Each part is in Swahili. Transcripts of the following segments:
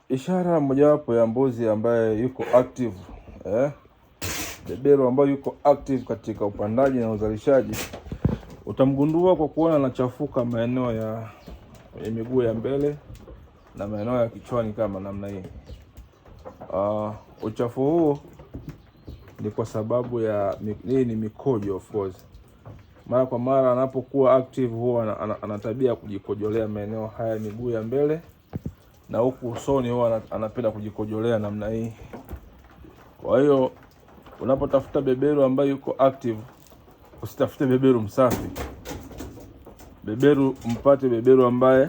Ishara mojawapo ya mbuzi ambaye yuko active, beberu ambayo yuko active katika upandaji na uzalishaji, utamgundua kwa kuona anachafuka maeneo ya miguu ya mbele na maeneo ya kichwani kama namna hii. Uchafu huu ni kwa sababu ya hii ni mikojo of course. Mara kwa mara anapokuwa active huwa ana tabia ya kujikojolea maeneo haya miguu ya mbele na huku usoni huwa anapenda kujikojolea namna hii. Kwa hiyo unapotafuta beberu ambaye yuko active, usitafute beberu msafi. Beberu mpate beberu ambaye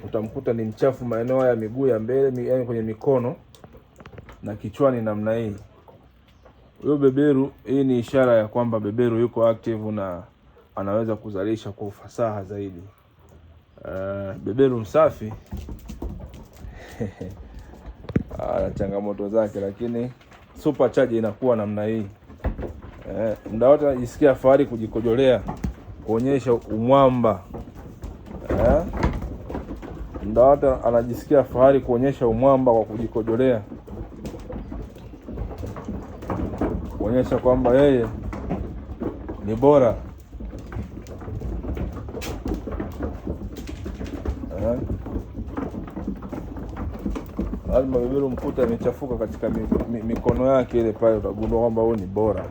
utamkuta ni mchafu maeneo ya miguu ya mbele, yaani kwenye mikono na kichwani namna hii. Huyo beberu, hii ni ishara ya kwamba beberu yuko active na anaweza kuzalisha kwa ufasaha zaidi. Beberu msafi ana changamoto zake, lakini supercharge inakuwa namna hii. Muda wote anajisikia fahari kujikojolea, kuonyesha umwamba. Muda wote anajisikia fahari kuonyesha umwamba kwa kujikojolea, kuonyesha kwamba yeye ni bora. Lazima beberu mkuta amechafuka katika mikono yake ile pale, utagundua kwamba huyu ni bora.